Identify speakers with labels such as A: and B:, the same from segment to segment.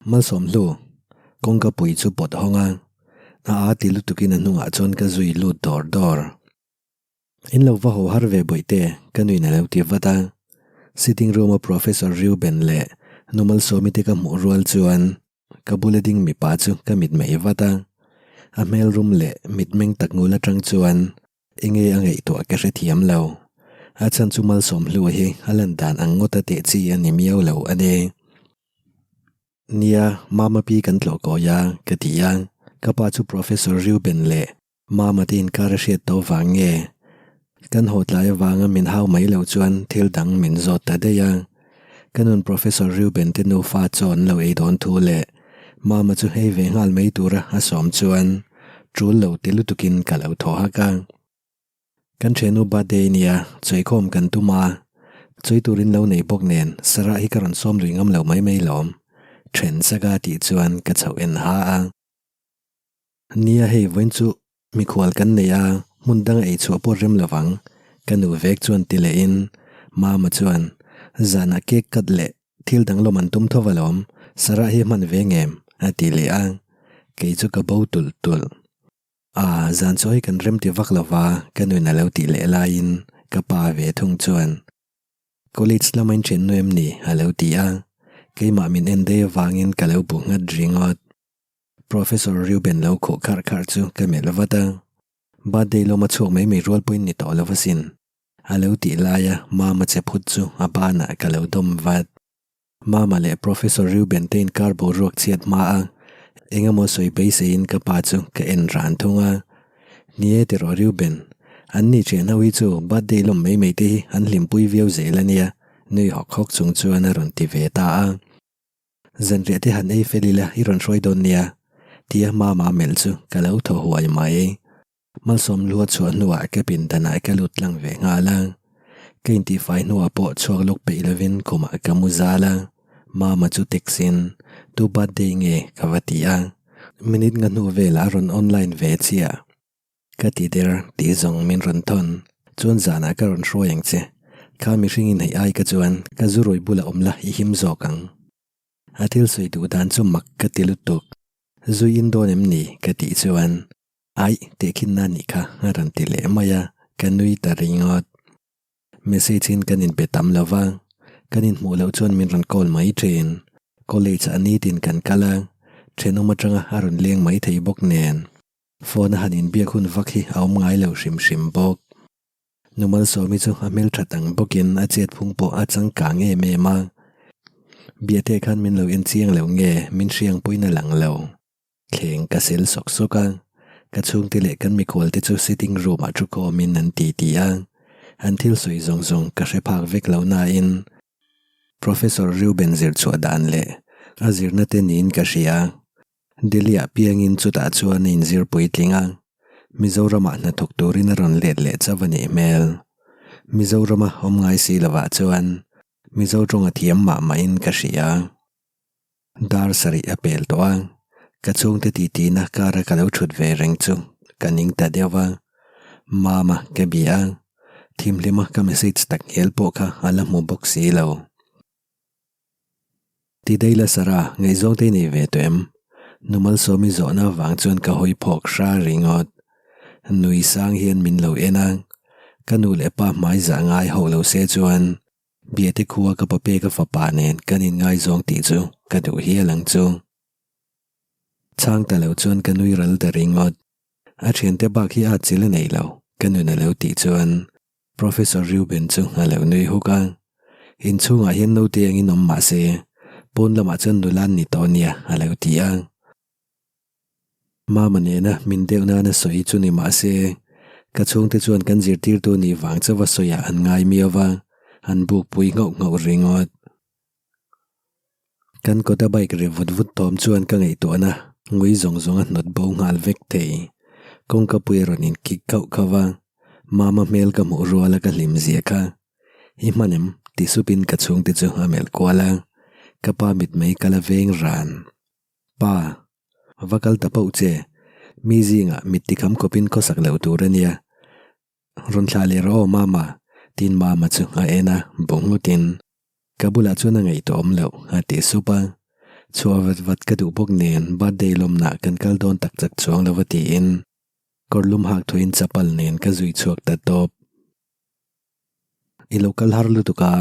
A: Malsawmhlu, kawngka pui chu pawt hawng a, a aa ti lutukin a hnungah chuan ka zui lut dawr dawr. In lo va haw har ve bawihte, ka nuin a lo ti vat a. Sitting room a Professor Reuben leh Nu Malsawmi te ka hmuh rual chuan ka bula ding mipa chu ka mitmei vat a. A hmel rum leh mitmeng tak ngul atang chuan Enge a ngaihtuah ka hrethiam lo. A chhan chu Malsawmhlua hi a lan dan ang ngawt a teh chi a ni miau lo a ni. Nia, Mama pi kan tlawh kawi a, ka ti a. Ka pa chu Professor Reuben leh Mama te inkar a hriat tawh vang nge? Kan haw tlai avanga min hau mai lo chuan thil dang min zawt ta daih a. Ka nun Professor Reuben te nufa chaw an lo ei dawn thu leh Mama chu hei ve nghal mai tura a sawm chuan tul lo ti lutukin ka lo thaw hak a. Kan thiannu birthday nia chawikhawm kan tum a, chawi turin lo nei bawk nen Sarah hi ka rawn sawm lui ngam lo mai mai lawm, then saka tih chuan ka chhoh en ha a. Nia hei vawiin chu mikhual kan nei a, hmun danga ei chhuah pawh rem lovang, ka nu vek chuan ti lehin Mama chuan zanah cake cut leh thil dang lawm an tum tho alawm, Sarah hi hman ve ngem? a ti leh a, kei chu ka bo tulh tulh. Aa, zan chaw hi kan rem ti vak lova ka nuin a lo tih leh laiin ka pa ve thung chuan College lama in ṭhen nu em ni? a lo ti a, keimah min en daih avangin ka lo bu nghat ringawt. Professor Reuben lo khuh kharh kharh chu ka melh vat a, birthday lawma chhuak mai mai rual pawhin ni tawh lo asin. A lo tih laia Mama che phut chu a banah ka lo dawm vat. Mama leh Professor Reuben te inkar boruak chhiat hma a, eng emaw sawi beiseiin ka pa chu ka en ran thung a. Ni e tiraw Reuben, an ni thian ho hi chu birthday lawm mai mai te hi an hlimpui viau zel a nia, nui hawk hawk chung chuan a rawn ti ve ta a. Zanriah te han ei fel ila i rawn hruai dawn nia, tia Mama melh chu ka lo thaw huai mai. Malsawm lua chhuah hnuah ka pindanah ka lut tlang ve nghal a. Ka intihfai hnuah pawh chhuak lawk peih lovin khumah ka mu zal a. Mama chu text in, Tu birthday nge? ka va ti a. Minute nga hnu velah a rawn online ve chiah. Ka ti der tih zawng min rawn thawn chuan zanah ka rawn hruai ang che. Kha mihring in hei ai ka chuan ka zu rui bulah awm la i him zawk ang. A thil sawi duh dan chu mak ka ti lutuk. Zui in dawn em ni? ka tih chuan aih tehkhin na nih kha a rawn ti leh mai a, ka nui ta ringawt. Message in kan inpe tam lo va, kan inhmuh loh chuan min rawn call mai thin. College ah nitin kan kal a, thenawm atanga a rawn leng mai thei bawk nen. Phone a han inbiak hun vak hi a awm ngai lo hrim hrim bawk. Nu Malsawmi chu a hmelthat ang bawkin a chet phung pawh a changkang em em a. Biate khan min lo en chiang lo nge min hriang pawhin a lang lo. Thleng ka sel sawk sawk a, ka chhungte leh kan mikhual te chu sitting room ah thu khawmin an ti ti a. An thil sawi zawng zawng ka hre phak vek lo nain Professor Reuben zir chhuah dan leh a zirna te niin ka hria. Delhi-ah piangin chutah chuan a inzir puitling a, Mizoramah hnathawk turin a rawn let leh chauh a nih hmel. Mizorama awm ngai si lovah chuan Mizo tawnga thiam mah mahin ka hria. Dar sarih a pel tawh a, ka chhungte titi-na kara ka lo thut ve reng chu ka ning ta deuh a. Mama ka bia a, thimhlima ka message tak ngel pawh kha a la hmu bawk si lo. Ti daih la Sarah, ngaihzawng te i nei ve tawh em? Nu Malsawmi zawhna avang chuan ka hawi phawk hra ringawt. Nui sang hian min lo en a, ka nu leh pa hmai zah ngai hauh lo se chuan Biate khua ka pa pek a fapa nen kan inngaizawng tih chu ka duh hial ang chu. Chhang ta lo chuan ka nui ral ta ringawt. A thiante bak hi a chil a nei lo, ka nun a lo tih chuan Professor Reuben chu a lo nui huk a, Inchhungah hian naute angin awm mah se, pawn lamah chuan nula an ni tawh nia, a lo ti a. Mama nena min deuh nana sawi chu ni mah se, ka chhungte chuan kan zirtirtu nih vang chauha sawiah an ngai miau va, an bukpui nghauh nghauh ringawt. Kan kawta bike ri vut vut tawm chuan ka ngaihtuahna ngui zawng zawng a hnawt bo nghal vek thei. Kawngka pui a rawn inkik khauh khauh a, Mama hmel ka hmuh ruala ka hlim zia kha. I hman em? ti supin ka chhungte chu a melh kual a, ka pa mitmei ka la veng ran. Pa, va kal ta pauh che, mi zingah mit tikham khawpin khawsak loh tur a nia. Rawn thlah leh rawh aw Mama, tiin Mama chu a en a, bu nghutin ka bulah chuan a ngaihtuah awm loh a ti sup a. Chhuah vat vat ka duh bawk nen birthday lawmnah kan kal dawn tak chak chuang lo va tiin kawrlum hak thuin chapal nen ka zui chhuak ta tawp. I lo kal har lutuk a,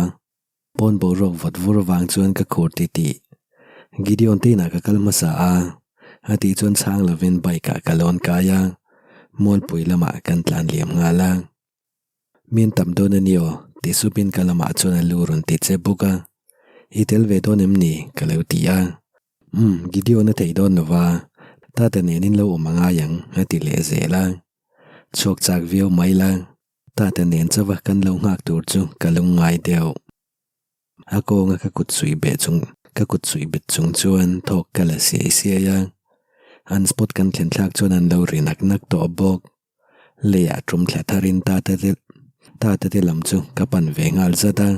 A: pawn boruak vawt vur vang chuan ka khur ti tih. Gideon te inah ka kal hmasa a, a tih chuan chhang lovin bike ah ka lawn kai a, Mualpui lamah kan tlan liam nghal a. Min tam dawn a ni aw, ti supin ka lamah chuan a lu rawn ti che bawk a. I tel ve dawn em ni? ka lo ti a. Umm, Gideon a thei dawn lo va, Tata nen in lo awm a ngai ang, a ti leh zel a. Chhuak chak viau mai la, Tata nen chauha kan lo nghak tur chu ka lungngai deuh. A kawnga ka kut suih beh chung ka kut suih bet chung chuan thawk ka la siai siai a. An spot kan thlen thlak chuan an lo ri nak nak tawh bawk. Leiah tum thla tharin Tata te Tata te lam chu ka pan ve nghal zat a.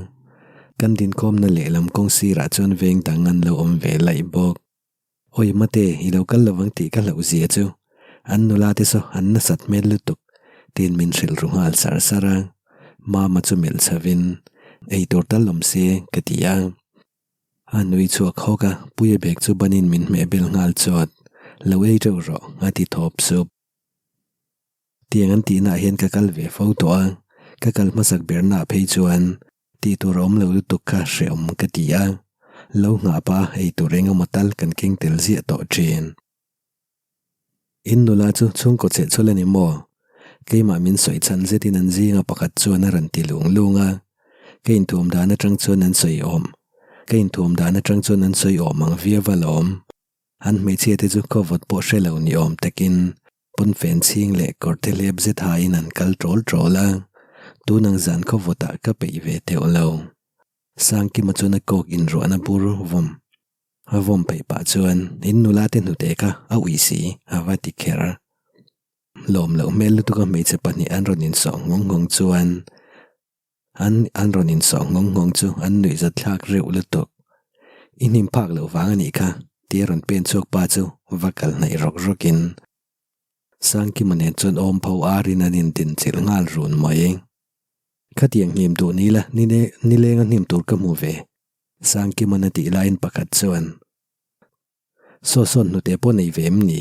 A: Kan dinkhawmna lehlam kawng sirah chuan veng dang an lo awm ve laih bawk. Awi mate, i lo kal lovang tih ka hlauh zia chu. An nula te saw an nasat hmel lutuk, tiin min hrilh ru nghal sar sar a. Mama chu melh chhovin, Ei tur tal awm se, ka ti a. A nui chhuak hawk a, Puia bag chu banin min hmeh bel nghal chawt. Lo ei teuh rawh, a ti thawp sup. Tiang an tihnaah hian ka kal ve fo tawh a, ka kal hmasak bernaah phei chuan tih tur a awm lo lutuk kha hrehawm ka ti a, lo nghah pa ei tur eng emaw tal kan keng tel ziah tawh thin. In nula chu chhungkaw cheh chhawlh a ni maw? Keimah min sawi chhan zetin an zinga pakhat chuan a rawn ti lung lung a, ka inthuam dan atang chuan an sawi awm, ka inthuam dan atang chuan an sawi awm ang viau alawm. An hmeichhia te chu khaw vawt pawh hre lo ni awm takin Pawnfen chhing leh kawr te hlep zet hain an kal ṭawl ṭawl a, tun ang zan khaw vawtah ka peih ve teuh lo. Sangkima chuan a kawk inruahna bur vawm a vawm peih pah chuan in nula te hnute kha a ui si a va ti kher. Lawm loh hmel lutuk a hmeichhe pahnih an rawn insawh nghawng nghawng chuan An an rawn insawh nghawng nghawng chu an nuihzat thlak reuh lutuk. I hnim phak loh vang a nih kha, tia rawn pen chhuak pa chu va kal hnaih rawk rawkin Sangkima nen chuan awm pho arin an indinchilh nghal run mai. Khatiang hnim duh ni la, nilenga hnim tur ka hmu ve, Sangkima'n a tih laiin pakhat chuan. Saw sawn hnute pawh nei ve em ni?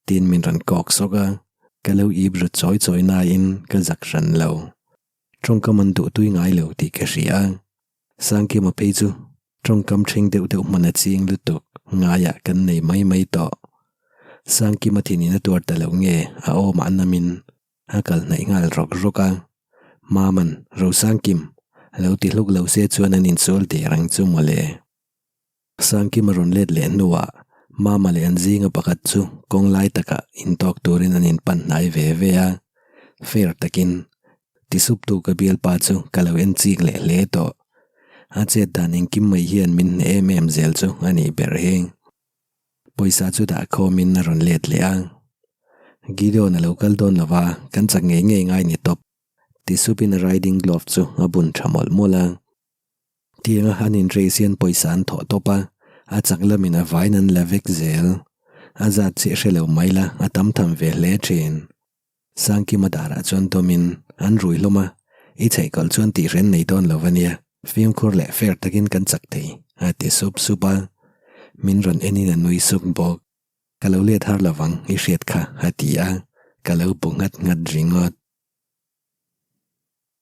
A: Tiin min rawn kawk sawk a, ka lo ip ru chawi chawi nain ka zak hran lo. Tawngkam an duh tui ngai lo tih ka hria a, Sangkima phei chu tawngkam ṭhing deuh deuh hman a ching lutuk ngaiah kan nei mai mai tawh. Sangkima thinin a tuar ta lo nge a awmah namin a kal hnaih nghal rawk rawk a, Maman, Rosangkim, lo ti hluk lo se chuan an insual der ang chu mawle. Sangkima rawn let leh hnuah Mama leh an zinga pakhat chu kawng lai takah intawk turin an inpan hnai ve ve a, fair takin tisuptu ka bialpa chu ka lo en chik leh hle tawh. A chet dan engkim mai hian min hneh em em zel chu a nih ber hi. Pawisa chu dah khawmin a rawn let leh a. Gideon a lo kal dawn lo va, kan chak ngei ngei ngai ni tawp. Tisupin a riding glove chu a bun tha mawlh mawlh a. Tianga an in race hian pawisa an thawh tawp a, a chak lamin a vain an la vek zel. A zat chiah hre lo mai la, a tam tham ve hle thin. Sangkima darah chuan dawmin an rui hlawm a, I chheihkawlh chuan tihren nei dawn lo a nia, fimkhur leh fair takin kan chak thei, a ti sup sup a. Min rawn enin a nui suk bawk. Ka lo let har lovang, i hriat kha, a ti a, ka lo bu nghat nghat ringawt.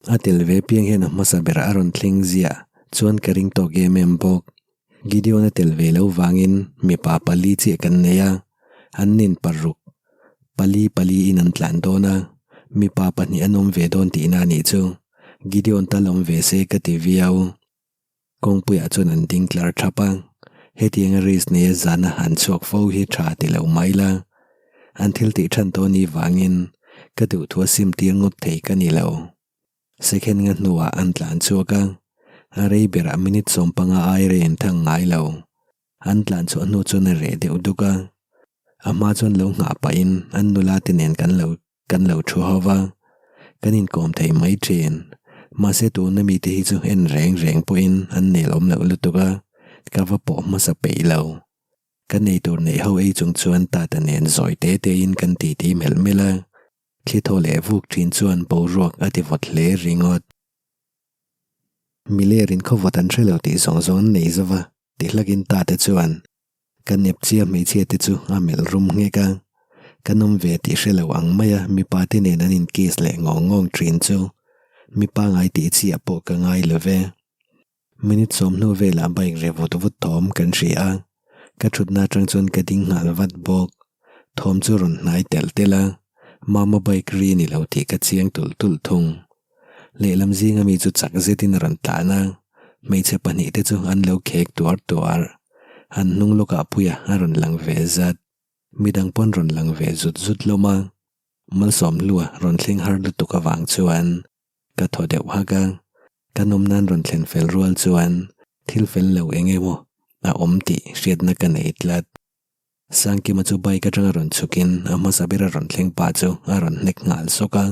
A: A tel ve piang hian a hmasa berah a rawn thleng ziah chuan ka ring tawk em em bawk. Gideon a tel ve lo vangin mipa pali chiah kan nei a, an nin paruk pali pali in an tlan dawn a, mipa pahnih an awm ve dawn tihna a nih chu. Gideon tal awm ve se ka ti viau. Kawngpuiah chuan an ding tlar thap a, hetianga race neia zana han chhuak fo hi tha ti lo mai la. An thil tih than tawh ni vangin ka duhthua sim tir ngawt thei ka ni lo. Second nga hnuah an tlan chhuak a, a rei berah minute 15 ai rei an thang ngai lo. An tlan chhuah hnu chuan a reh deuh duk a, a hma chuan lo nghah pahin an nula te nen kan lo Kan lo thu ho va, kan inkawm thei mai thin. Mahse tuna mite hi chu en reng reng pawhin an nel awm loh lutuk a, ka va pawh hmasa peih lo. Kan ei tur neih ho ei chung chuan Tata nen zawi te tein kan titi melh melh a, thli thaw leh vuk thin chuan boruak a ti vawt hle ringawt. Milerin khaw vawt an hre lo tih zawng zawng an nei zo va, ti hlakin Tata chuan. Ka nep chiah hmeichhia te chu a melh rum nghek a, kan awm ve tih hre lo ang maia mipa te nen an in kiss leh ngawng ngawng thin chu mipa ngai tih chiah pawh ka ngai lo ve. Minute sawmhnu velah bike ri vut vut thawm kan hria a, ka thutna atang chuan ka ding nghal vat bawk. Thawm chu rawn hnai telh telh a, Mama bike ri ni lo tih ka chiang tulh tulh thung. Lehlam zinga mi chu chak zetin a rawn tlan a, hmeichhe pahnihte chu an lo khek tuar tuar. An hnung lawkah Puia a rawn lang ve zat. Midang pawn rawn lang ve zut zut hlawm a, Malsawmhlua rawn thleng har lutuk avang chuan ka thaw deuh hak a, ka nawm nan rawn thlen fel rual chuan thil fel lo eng emaw a awm tih hriatna ka nei tlat. Sangkima chu bike atanga rawn chhukin a hmasa bera rawn thleng pa chu a rawn hnek nghal sawk a,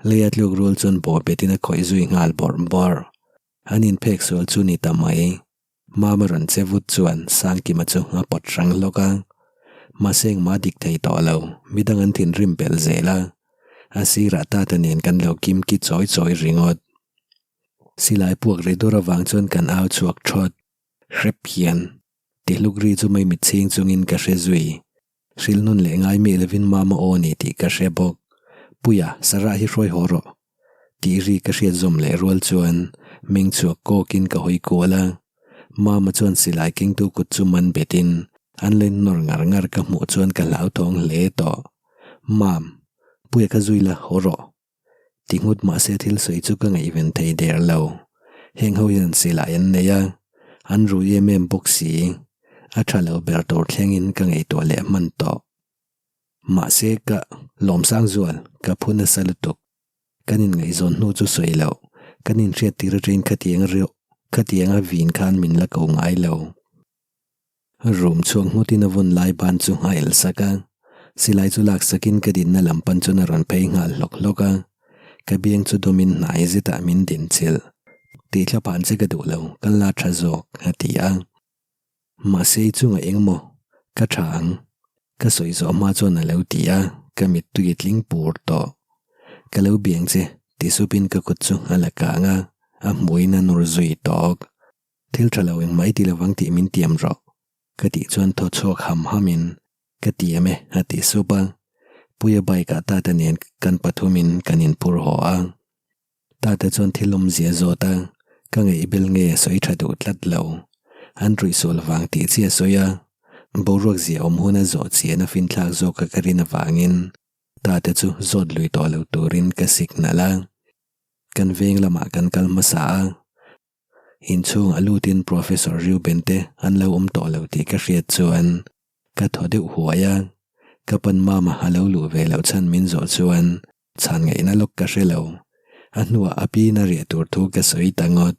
A: leia tluk rual chuan bawh betin a khawih zui nghal bawrh bawrh. An inphek sual chu ni ta mai. Mama rawn che vut chuan Sangkima chu a pawt hrang hlawk a, mahse engmah a dik thei tawh lo, midang an thinrim belh zel a, a sirah Tata nen kan lo kim ki chawi chawi ringawt. Silai puak ri dur avang chuan kan au chhuak thawt hrep hian. Tihluk ri chu mai mitchhing chungin ka hre zui. Hrilh nun leh ngai miah lovin Mama aw ni tih ka hre bawk. Puia, Sarah hi hruai haw rawh. Tih ri ka hriat zawm leh rual chuan meng chhuak kawkin ka hawi kual a. Mama chuan silai kengtu kut chu man betin an lo innawr ngar ngar ka hmuh chuan ka hlauthawng hle tawh. Mam, Puia kha zui la, haw rawh. Ti nghut mahse thil sawi chu ka ngaihven thei der lo. Heng ho hian silai an nei a, an rui em em bawk si. A tha lo ber tur thlengin ka ngaihtuah leh hman tawh. Mahse ka lawmsang zual, ka phu nasa lutuk. Kan inngaihzawn hnu chu sawi loh, kan inhriat tir atangin khatiang reuh, khatianga vin khan min la ko ngai lo. Room chhuak nghutin a vawn lai ban chu a el sak a, silai chu lak sakin ka dinna lam pan chuan a rawn phei nghal hlawk hlawk a, ka biang chu dawmin hnai zetah min din chilh. Tih thla phan che ka duh lo, kal la tha zawk, a ti a. Mahse i chungah eng maw? Ka tha ang. Ka sawi zawh hma chuan a lo ti a, ka mittui a tling pur tawh. Ka lo biang che, ti supin ka kut chu a la kang a, a hmuiin a nawr zui tawk. Thil tha lo engmah i ti lovang tih min tiam rawh, ka tih chuan thaw chhuak ham hamin ka tiam e a ti sup a. Puia bike ah Tata nen kan pathumin kan inphur haw a. Tata chuan thil awmzia zawt a, ka ngaihbel nge a sawi tha duh tlat lo. An ruihsual vang tih chiah a sawi a, boruak zia awm huna zawh chian a finthlak zawk a ka rin avangin Tata chu zawt lui tawh lo turin ka signal a. Kan veng lamah kan kal hmasa a. Inchhungah lutin Professor Reuben te an lo awm tawh lo tih ka hriat chuan ka thaw deuh huai a, ka pan mama a lo luh ve loh chhan min zawh chuan chhan ngaihna lawk ka hre lo. A hnuah a piin a riah tur thu ka sawi ta ngawt.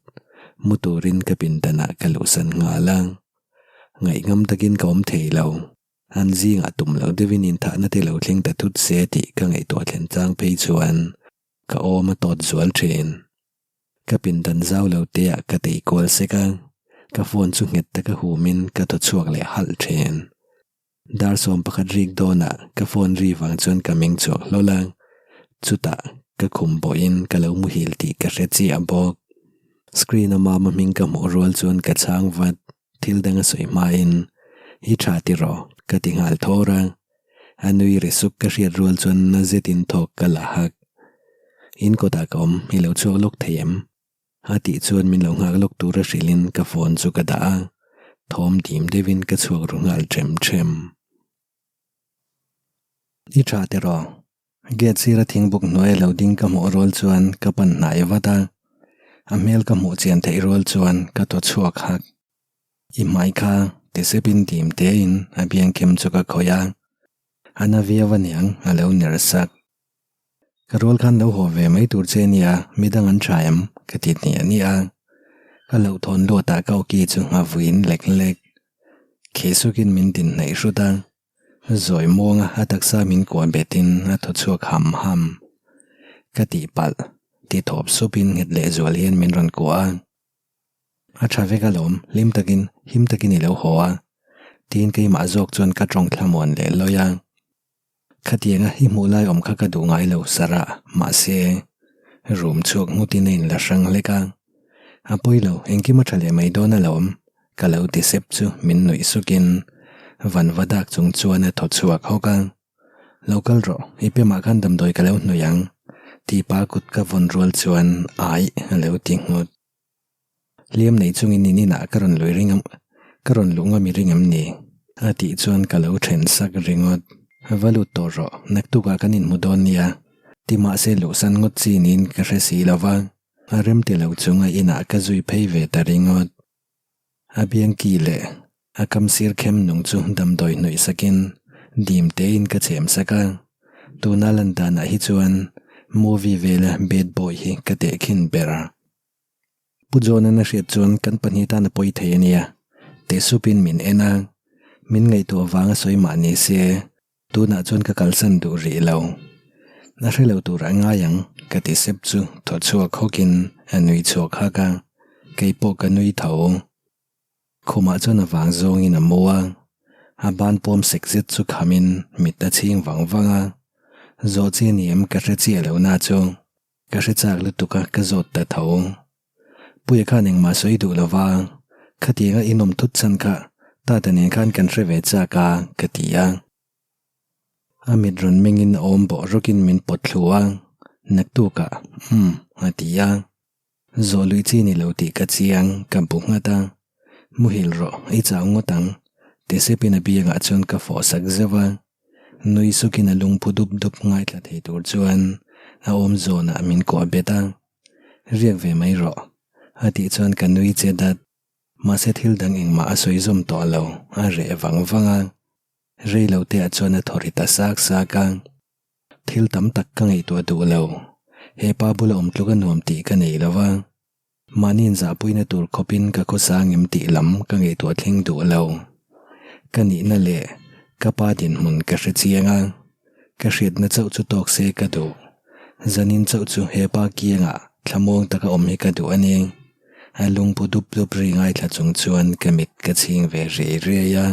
A: Mu turin ka pindanah ka luhsan nghal a, ngaihngam takin ka awm thei lo. An zingah tum loh deuhin inthahna te lo thleng ta thut se tih ka ngaihtuah thlen chang phei chuan ka awm a tawt zual thin. Ka pindan zau lo te ah ka tei kual sek a, ka phone chu nghet taka humin ka thaw chhuak leh halh thin. Dar 11 rik dawnah ka phone ri vang chuan ka meng chhuak hlawl a, chutah ka khum bawhin ka lo muhil tih ka hre chiah bawk. Screen a mama hming ka hmuh rual chuan ka chhang vat, thil dang a sawi hmain i tha tiraw ka ti nghal thawr a, a nui ri suk ka hriat rual chuan na zetin thawk ka la hak. In kawtah ka awm, i lo chhuak lawk thei em? A tih chuan min lo nghak lawk tura hrilhin ka phone chu ka dah a, thawm dim deuhin ka chhuak ru nghal ṭhem ṭhem. I ṭha tiraw? Gate sira thingbuk hnuaia lo ding ka hmuh rual chuan ka pan hnai vat a, a hmel ka hmuh chian theih rual chuan ka thaw chhuak hak. I hmai kha ti sepin dim tein a biang khem chu ka khawih a, a na viau aniang a lo ner sak. Ka rual khan lo haw ve mai tur che nia, midang an tha em? ka ti hniah hniah a. Ka hlauhthawn luatah ka awki chu a vuin lek lek. Khi sukin min din hnaih hrut a, zawi muanga a taksa min kuah betin a thaw chhuak ham ham. Ka tihpalh, ti thawp supin nghet lehzual hian min rawn kuah a. A tha vek alawm, hlim takin, him takin i lo haw a, tiin keimah zawk chuan ka tawng thlamuan leh lawi a. Khatianga i hmuh lai awm kha ka duh ngai lo Sarah, mahse room chhuak nghutin a inla hrang hlek a. A pawi lo, engkim a tha leh mai dawn alawm, ka lo ti sep chu min nuih sukin. Van va dak chung chuan a thaw chhuak hawk a. Lo kal rawh, i pemah khan damdawi ka lo hnawih ang, tih pa kut ka vawn rual chuan aih a lo ti nghut. Hliam nei chungin in inah ka rawn lui ring am, ka rawn luh ngam i ring em ni? A tih chuan ka lo then sak ringawt. Va lut tawh rawh, naktukah kan inhmu dawn nia, ti mahse luhsan ngawt chi niin ka hre si lo va, a rem ti lo chung a inah ka zui phei ve ta ringawt. A biangki leh a kam sir khem nung chu damdawi hnawih sakin dim tein ka chhem sak a, tuna lan danah hi chuan movie vela bad boy hi ka tehkhin ber. Pu John-a'n a hriat chuan kan pahnih tan a pawi thei a nia, teh supin min en a, min ngaihtuah vanga sawi mah ni se, tunah chuan ka kalsan duh rih lo. A hre lo tur a ngai ang, ka ti sep chu thaw chhuak hawkin a nui chhuak hak a, kei pawh ka nui tho. Khumah chuan a vang zawngin a mu a, a ban pawm sek zet chu khamin mit a chhing vang vang a, zawh chi a ni em ka hre chiah lo na chu. Ka hre chak lutuk a, ka zawt ta tho. Puia khan engmah sawi duh lo va, khatianga inawm thut chhan kha Tata nen khan kan hre ve chak a, ka ti a. A mit rawn mengin a awm bawh rawkin min pawt thlu a, naktukah, umm, a ti a. Zawh lui chi ni lo tih ka chiang, ka bu nghat a. Muhil rawh, i chau ngawt ang, ti sepin a biangah chuan ka fawh sak zeuh a. Nui sukin a lungphu dup dup ngaithla thei tur chuan a awm zawnah min kuah bet a, Riak ve mai rawh, a tih chuan ka nui che dat. Mahse thil dang engmah a sawi zawm tawh lo, a reh vang vang a. Rei lo te ah chuan a thaw ri ta sak sak a. Thil tam tak ka ngaihtuah duh lo, he pa bula awm tluk a nuam tih ka nei lo va. Mahni inzahpuina tur khawpin ka khawsang em tih lam ka ngaihtuah thleng duh lo. Ka nihna leh ka pa dinhmun ka hre chiang a, ka hriatna chauh chu tawk se ka duh. Zanin chauh chu he pa kiangah thlamuang taka awm hi ka duh a ni. A lungpu dup dup ri ngaithla chung chuan ka mit ka chhing ve riai riai a.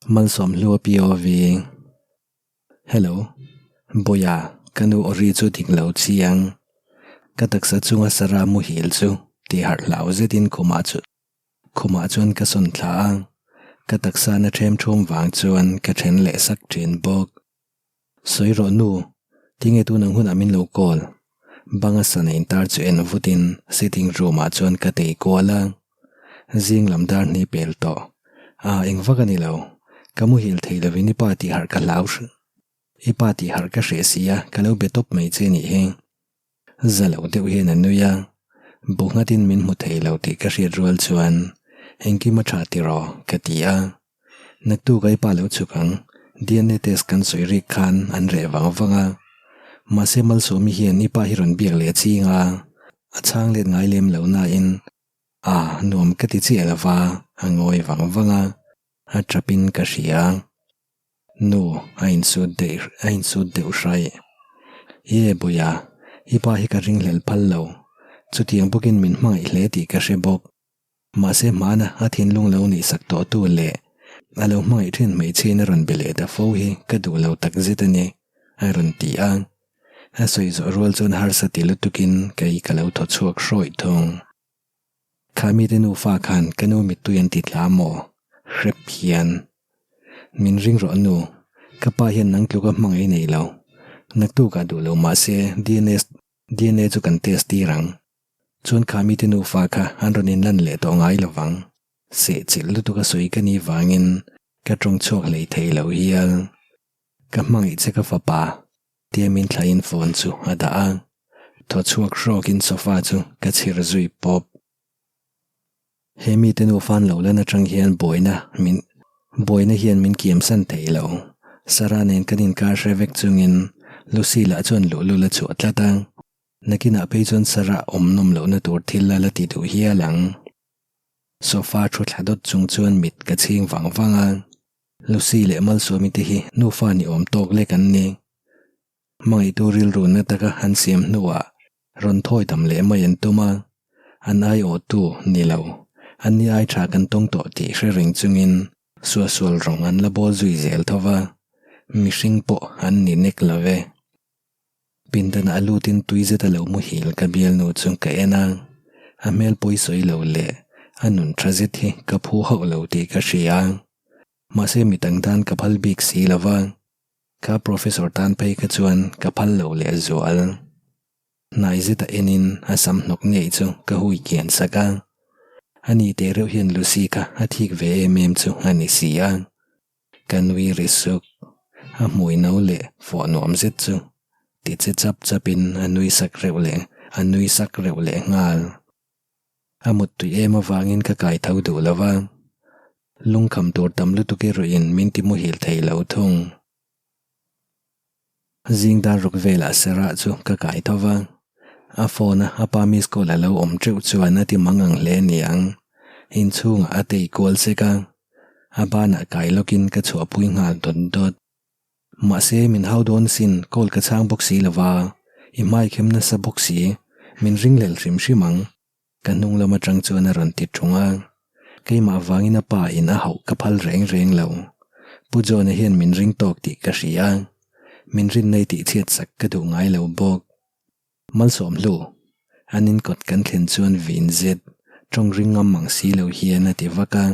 A: Malsawmhlua POV. Hello. Bawia, ka nu aw ri chu dik lo chiang. Ka taksa chunga Sarah muhil chu ti harh hlau zetin khumah chu khumah chuan ka sawn thla a, ka taksa na ṭhem ṭhum vang chuan ka ṭhen leh sak ṭhin bawk. Sawi rawh nu, tinge tun ang hunah min lo call? Banga sana intar chu en vutin sitting room ah chuan ka tei kual a. Zing lam dar hni pel tawh. Ah, eng vak a ni lo. Ka muhil thei lovin i pa tih harh ka hlau hrih. I pa tih harh ka hreh si a, ka lo be tawp mai che nih hi. Za lo deuh hian a nui a. Bu nghatin min hmu thei lo tih ka hriat rual chuan engkim a tha tiraw ka ti a. Naktuk a i pa lo chhuk ang, DNA test kan sawi rik khan an reh vang vang a. Mahse Malsawmi hian i pa hi rawn biak leh a ching a, a chhang let ngai lem lo nain A, nuam ka ti chiah lo va, a ngawi vang vang a, a tap in ka hria. Nu, a insut deih, a insut deuh hraih. Ye, Buia, i pa hi ka ringhlel phal lo. Chutiang bawkin min hmangaih hle tih ka hre bawk. Mahse hmana a thinlung lo nih sak tawh tu leh a lo hmangaih thin hmeichhiain a rawn be leh ta fo hi ka duh lo tak zet a ni, a rawn ti a. A sawi zawh rual chuan harsa ti lutukin kei ka lo thaw chhuak hrawih thung. Kha mite nufa khan ka nu mittui an ti tla maw? Hrep hian. Min ring rawh nu, ka pa hian nang tluka hmangaih nei lo. Naktukah duh lo mahse DNA DNA chu kan test tir ang. Chuan kha mite nufa kha an rawn inlan leh tawh ngai lo vang. Sehchilh lutuka sawi ka nih vangin ka tawng chhuak hlei thei lo hial. Ka hmangaih che ka fapa. Tia min thlain phone chu a dah a, thaw chhuak hrawkin sofa chu ka chhir zui pawp. He mite nufa an lo lan atang hian buaina min buaina hian min kiamsan thei lo. Sarah nen kan inkar hre vek chungin Lucy lah chuan luhlul a chhuah tlat a, nakinah phei chuan Sarah awm nawm lohna tur thil a la ti duh hial ang. Sofa thu thla dawt chung chuan mit ka chhing vang vang a. Lucy leh Malsawmi te hi nufa ni awm tawk lek an ni. Hmangaihtu rilru na taka an siam hnuah rawn thawi dam leh mai an tum a, an aiawhtu ni lo, an ni ai tha kan tawng tawh tih hre reng chungin suahsual rawng an la bawl zui zel tho va, mihring pawh an ni nek lo ve. Pindanah lutin tui zeta lo muhil ka bialnu chu ka en a, a hmel pawi sawi lo leh. A nun tha zet hi ka phu hauh lo tih ka hria. Mahse mi dang tan ka phal bik si lo va, kha professor tan phei kha chuan ka phal lo leh zual. Hnai zeta enin a sam hnawk ngei chu ka hui kian sak a. Ani teh reuh hian Lucy kha a thik ve em em chu a ni si a. Ka nui ri suk. A hmui no leh fawh nuam zet chu ti che chap chapin a nui sak reuh leh a nui sak reuh leh nghal. A muttui em avangin ka kai tho duh lo va, lungkham tur tam lutuk erawhin min ti muhil thei lo thung. Zing dar ruk velah Sarah chu ka kai tho va, a phone a a pa miss call a lo awm teuh chuan a ti mang ang hle niang. Inchhungah a tei kual sek a, a banah kai lawkin ka chhuahpui nghal dawt dawt. Mahse min hau dawn sin call ka chhang bawk si lova, i hmai khem nasa bawk si, min ringhlel hrim hrim ang. Ka hnung lam atang chuan a rawn ti tung a, keimah vangin a pa in a hauh ka phal reng reng lo. Pu John-a hian min ring tawk tih ka hria a, min rin nei tih chhiat sak ka duh ngai lo bawk. Malsawm hlu, an in kawt kan thlen chuan vin zet, tawng ring ngam mang si lo hian a ti vak a.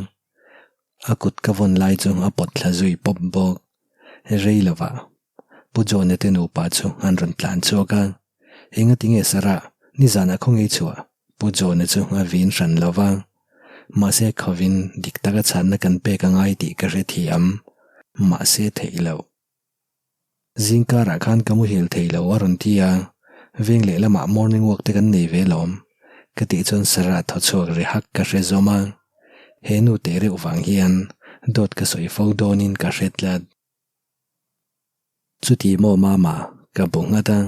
A: A kut ka vawn lai chu a pawt thla zui pawp bawk. Rei lovah Pu John-a te nupa chu an rawn tlan chhuak a, Engati nge Sarah, nizanah khaw ngei chhuah? Pu John-a chu a vin hran lo va. Mahse khovin dik taka chhanna kan pek a ngai tih ka hrethiam. Mahse theih loh. Zingkarah khan ka muhil thei lo a rawn ti a, veng lehlamah morning walk te kan nei ve lawm. Ka tih chuan Sarah thaw chhuak ri hak ka hre zawm a. He nu teh reuh vang hian dawt ka sawi fo dawnin ka hre tlat. Chuti maw mama, ka bu nghat a.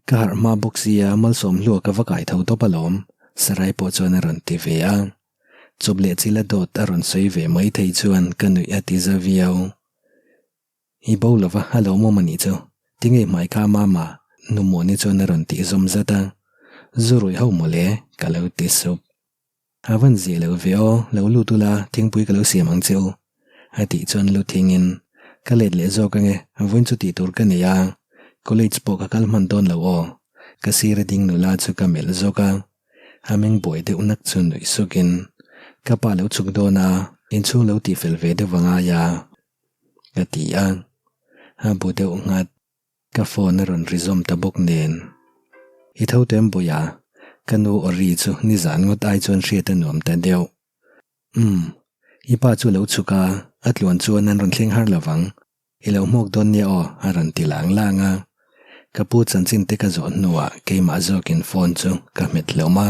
A: Ka harh hma bawk sia malsawm hlua ka va kai tho tawp alawm, Sarai pawh chuan a rawn ti ve a. Chawp leh chila dawt a rawn sawi ve mai thei chuan ka nuih a ti za viau. I bo lova a lo mawm a nih chu, tinge i hmai kha mama, nu Muani chuan a rawn tih zawm zat a. Zu ruih ho mawle, ka lo ti sup. A van zia lo ve aw, lo lut ula thingpui ka lo siam ang che u, a tih chuan lu thingin ka let leh zawk ange, vawiin chu tih tur ka nei a, college pawh ka kal hman dawn lo aw, ka sir a ding nula chu ka melh zawk a, a meng buai deuh nak chu nuih sukin ka pa lo chhuk dawn a, inchhung lo tihfel ve deuh angai a, ka ti a, a bu deuh nghat. Ka phone a rawn ri zawm ta bawk nen. I tho tem bawiha, ka nu aw ri chu nizan ngawt ai chuan hriat a nuam ta deuh. Umm, i pa chu lo chhuk a, a tluan chuan an rawn thleng har lo vang. I lo hmuak dawn nia aw, a rawn ti lang lang a. Ka pu chanchin te ka zawh hnuah keimah zawkin phone chu ka hmet hlawm a.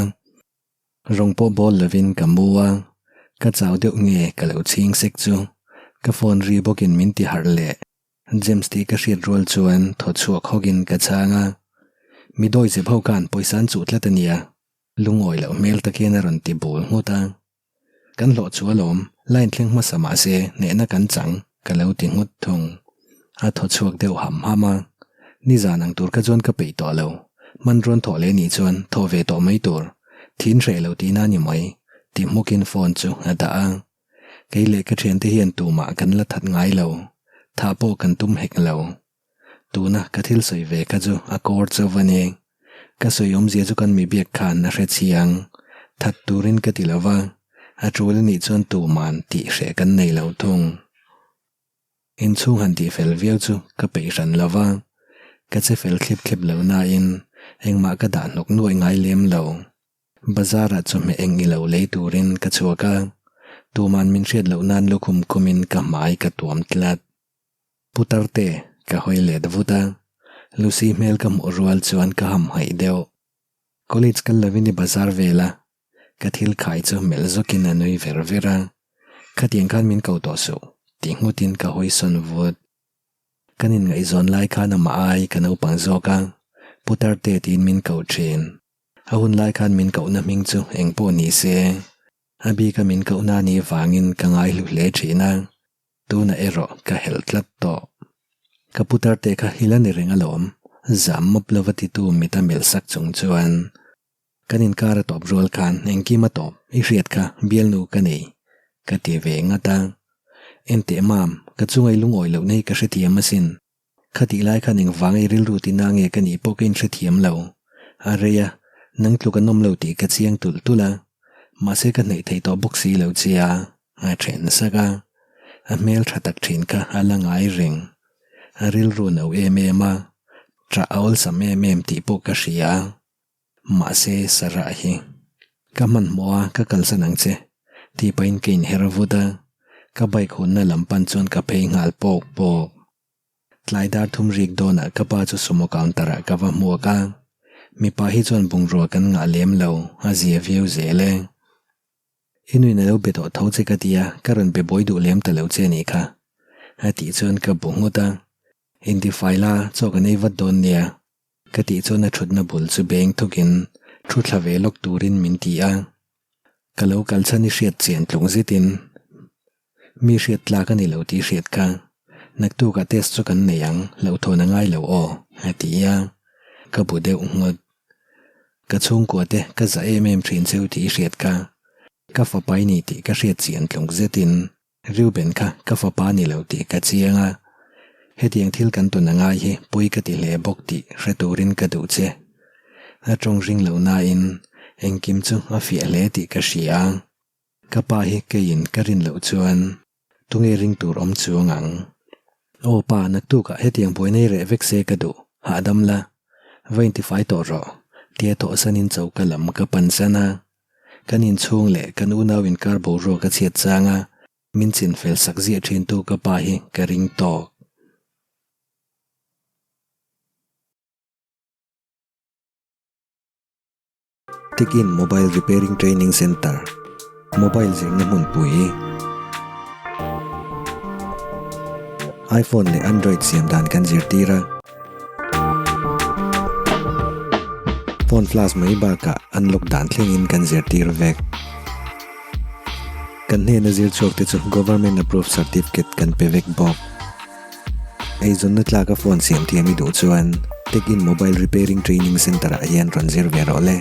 A: Rawng pawh bawl lovin ka mu a, ka chau deuh nge ka lo chhing sek chu ka phone ri bawkin min ti harh leh. James tih ka hriat rual chuan thaw chhuak hawkin ka chhang a, Mi dawi zep ho khan pawisa an chuh tlat a nia, lungawi loh hmel tak hian a rawn ti bul nghut a. Kan hlawh chu alawm, line thleng hmasa mah se hnehna kan chang ka lo ti nghut thung. A thaw chhuak deuh ham ham a, Nizan ang tur kha chuan ka peih tawh lo, hmanrawn thawh leh nih chuan thawh ve tawh mai tur, thin hreh lo tihna a ni mai, ti hmukin phone chu a dah a. Kei leh ka thiante hian tumah kan la that ngai lo, thah pawh kan tum hek lo. Tuna ka thil sawi ve kha chu a kawr chauh a ni. Ka sawi awmzia chu kan mi biak khan a hre chiang. That turin ka ti lo va, a tul a nih chuan tuman tih hreh kan nei lo thung. Inchhung han tih fel viau chu ka peih hran lo va, ka che fel thlip thlep lo nain engmah ka dah hnawk nuaih ngai lem lo. Bazar-ah chawhmeh eng i lo lei turin ka chhuak a, tuman min hriat loh nan lukhum khumin ka hmai ka tuam tlat. Putarte, ka hawi let vut a, Lucy hmel ka hmuh rual chuan ka hamhaih deuh. College kal lovin i bazar vel a, ka thil khai chu melh zawkin a nui ver ver a, Khatiang khan min ko tawh suh, ti nghutin ka hawi sawn vut. Kan inngaihzawn lai khan amah ai ka naupang zawk a, Putarte tiin min ko thin. A hun lai khan min kohna hming chu eng pawh ni se, a bika min kohna a nih vangin ka ngaihlu hle thin a, tunah erawh ka helh tlat tawh. Ka putar te kha hil a ni reng alawm, zam mawp lova titu mit a melh sak chung chuan kan inkar a tawp rual khan engkim a tawp, i hriat kha bialnu ka nei, ka ti ve ngat a. Enteh mam, ka chunga i lungawi lohna hi ka hrethiam asin. Khatih lai khan engvanga i rilru tina nge ka nih pawh ka inhrethiam lo. A rei a, nang tluk an awm lo tih ka chiang tulh tulh a. Mahse ka hnaih thei tawh bawk si lo che a, a then sak a. A hmel tha tak thin kha a la ngai reng. A rilru no em em a, ṭah a awlsam em em tih pawh ka hria. Mahse Sarah hi ka hmanhmawh a, ka kalsan ang che tih pahin ka inher vut a, ka bike hunna lam pan chuan ka phei nghal pawk pawk. Tlai dar thum rik dawnah ka pa chu sumo counter ah ka va hmuak a, mipa hi chuan bungrua kan ngah lem lo, a zia viau zel e. I nuin a lo be tawh tho che ka ti a, ka rawn be buai duh lem ta lo che a nih kha. A tih chuan ka bu nghut a, Intifai la, chaw kan ei vat dawn nia. Ka tih chuan a thutna bul chu beng thukin thu thla ve lawk turin min ti a. Ka lo kal chhan i hriat chian tlung zetin mi hriat tlak a ni lo tih hriat kha. Naktukah test chu kan nei ang, hlauhthawn a ngai lo aw, a ti a. Ka bu deuh nghut. Ka chhungkua te ka za em em thin cheu tih i hriat kha. Ka fapa i ni tih ka hriat chian tlung zetin Reuben kha ka fapa ni lo tih ka chiang a, hetiang thil kan tawn a ngai hi pawi ka ti hle bawk tih hre turin ka duh che. A tawng ring lo nain engkim chu a fiah hle tih ka hria a, ka pa hi keiin ka rin loh chuan tunge ring tur awm chuang ang. Aw pa, naktukah hetiang buai nei reh vek se ka duh, hahdam la, va intifai tawh rawh, tia thawhsanin choka lam ka pansan a. Kan inchhung leh kan unau inkar boruak a chhiat chang a, min chinfel sak ziah thintu ka pa hi ka ring tawk. Tekin Mobile Repairing Training Centre, Mobile zirna hmunpui, iPhone leh Android siam dan kan zirtir a. Phone flash mai bakah unlock dan thlengin kan zirtir vek. Kan hnena zir chhuak te chu government approved certificate kan pe vek bawk. Eizawnna tlaka phone siam thiam i duh chuan Tech in Mobile Repairing Training Centre ah hian rawn zir ve rawh le.